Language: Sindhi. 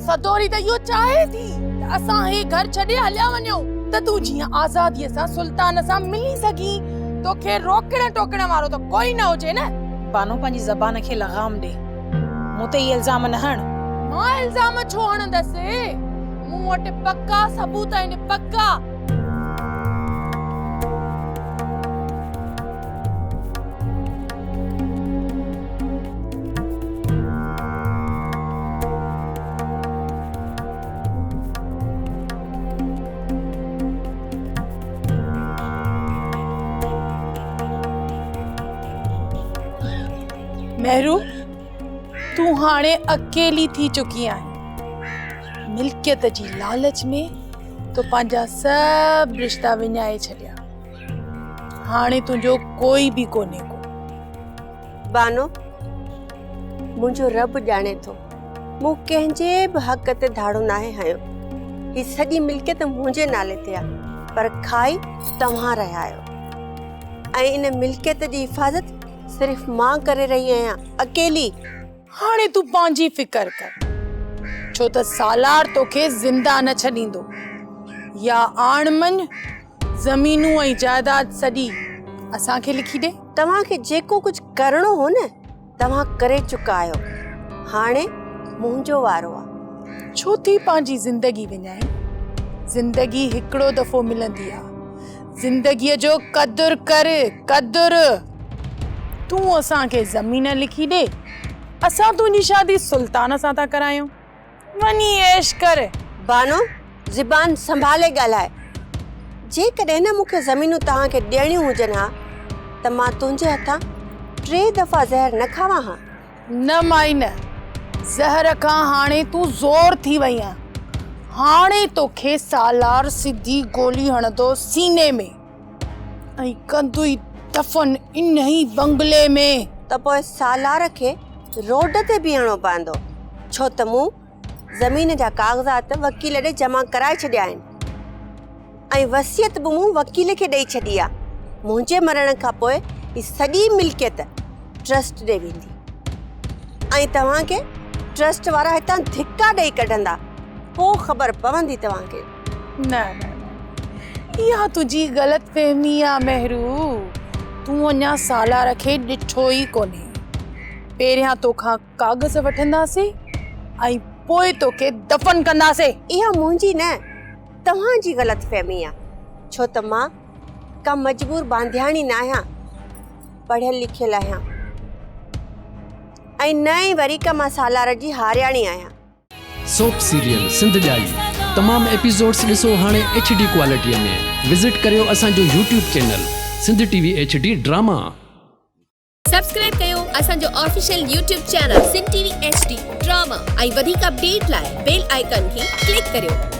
سدوري ته اهو چاهي ٿي ته اسان هي گهر ڇڏي هليا وڃون ته تون جيئن آزاديء سان سلطان سان ملي سگهين. توکي روڪڻ ٽوڪڻ وارو ته ڪوئي نه هجي نه. بانو پنهنجي زبان کي لغام ڏي. مون تي اهي الزام نه هڻ. مان الزام ڇو هڻندس؟ مون وٽ پڪا ثبوت آهن، پڪا. مهرو، تون هاڻي اڪيلي ٿي چڪي آهين. ملڪيت جي لالچ ۾ تو پنهنجا سڀ رشتا وڃائي ڇڏيا. هاڻي تنهنجو ڪوئي به ڪونهي ڪو. بانو، منهنجو رب ڄاڻي ٿو، مون ڪنهن جي به حق تي ڌاڙو ناهي هنيو. هي سڄي ملڪيت منهنجي نالي تي آهي، پر کائي توهان رهيا آهيو ۽ ان ملڪيت جي حفاظت صرف مان ڪري رهي آهيان، اڪيلي. هاڻي تون پنهنجي فڪر ڪر، ڇو ته سالار توکي زنده نه ڇڏيندو. يا آڻ مڃ، زمينون ۽ جائداد سڄي اسان کي لکي ڏي. توهان کي جيڪو ڪجهه ڪرڻو هو نه، توهان ڪري چڪا آهيو. هاڻي منهنجو وارو آ. ڇو ٿي پنهنجي زندگي وڃائين؟ زندگي هڪڙو دفعو ملندي آ. زندگيء جو قدر ڪر، قدر. تون اسان کي زمين لکي ڏي، اسان تنهنجي شادي سلطان سان ٿا ڪرايون. وڃي عيش ڪر. بانو، زبان سنڀالي ڳالهاء. جيڪڏهن نه مون کي زمينون توهان کي ڏيڻيون هجن ها ته مان تنهنجي هٿان ٽي دفعا زهر نه کاوان ها. نه مائي نه، زهر کان هاڻي تون زور ٿي وئي آهين. هاڻي توکي سالار سڌي گولي هڻندو سيني ۾ ۽ ڪندوئي دفن انهي بنگلي ۾. ته پوء سالار کي روڊ تي بيهڻو پوندو، ڇو ته مون زمين جا ڪاغذات وڪيل ڏي جمع ڪرائي ڇڏيا آهن ۽ وصيت به مون وڪيل کي ڏئي ڇڏي آهي. منهنجي مرڻ کان پوء هي سڄي ملڪيت ٽرسٽ ڏي ويندي ۽ توهان کي ٽرسٽ وارا هتان ڌڪا ڏئي ڪڍندا. پوء خبر پوندي توهان کي. نه نه نه اها تنهنجي غلط فهمي آ مهرو. تون اڃا سالار کي ڏٺو ئي ڪونهي. پهريان توکان ڪاغذ وٺنداسين ۽ پوء توکي دفن ڪنداسين. اها منهنجي نه توهان جي غلط فهمي آ، ڇو ته مان ڪا مجبور باندياڻي ناهيان، پڙهيل لکيل آهيان ۽ نه ئي وري ڪا مان سالار جي هارياڻي آهيان. سوپ سيريل سنڌ ڄائي تمام ايپيسوڊس ڏسو هاڻي ايڇ ڊي ڪوالٽي ۾ وزٽ ڪريو اسان جو YouTube channel Sindh T V H D drama. Subscribe ڪيو اسان جو official YouTube channel Sindh T V H D drama ۽ وڌيڪ اپڊيٽ لاء بيل آئيڪان کي ڪلڪ ڪريو.